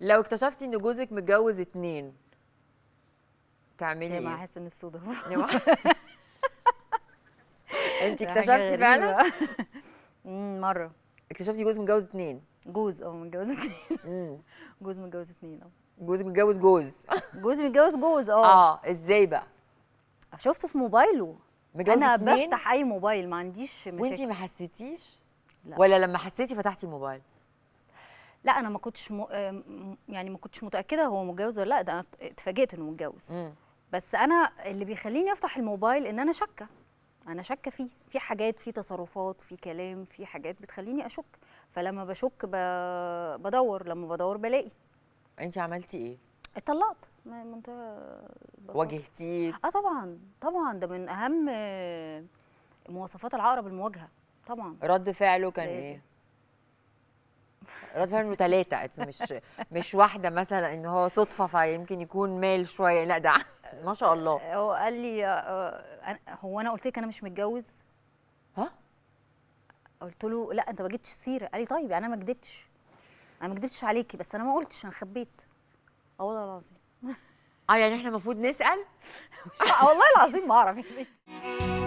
لو اكتشفتي ان جوزك متجوز 2 تعملي يا ما ايه؟ احس ان الصدف. انت ده حاجة اكتشفتي فعلا؟ غريبة. مرة اكتشفتي جوز متجوز 2. جوز متجوز 2. جوز متجوز 2. جوز متجوز جوز. جوز متجوز جوز. ازاي بقى؟ شفته في موبايله. متجوز انا 2؟ بفتح اي موبايل، ما عنديش مشاكل. وانتي ما حسيتيش؟ لا. ولا لما حسيتي فتحتي الموبايل؟ لا، انا ما كنتش يعني ما كنتش متاكدة هو متجوز ولا لا، ده انا اتفاجئت انه متجوز. بس انا اللي بيخليني افتح الموبايل ان انا شاكه، انا شاكه فيه، في حاجات، في تصرفات، في كلام، في حاجات بتخليني اشك، فلما بشك بدور، لما بدور بلاقي. انت عملتي ايه؟ اتطلقت منتهى البساطة. واجهتيه؟ طبعا طبعا، ده من اهم مواصفات العقرب المواجهة طبعا. رد فعله كان لازم. ايه؟ رد فعله 3، مش واحدة مثلا ان هو صدفة فيمكن يكون مال شوية، لا ده ما شاء الله. هو قال لي هو انا قلت لك انا مش متجوز؟ ها؟ قلت له لا انت ما جبتش سيره. قال لي طيب يعني انا ما كدبتش، انا ما كدبتش عليكي، بس انا ما قلتش، انا خبيت. والله العظيم. يعني احنا المفروض نسال؟ والله العظيم ما اعرف يا بنتي.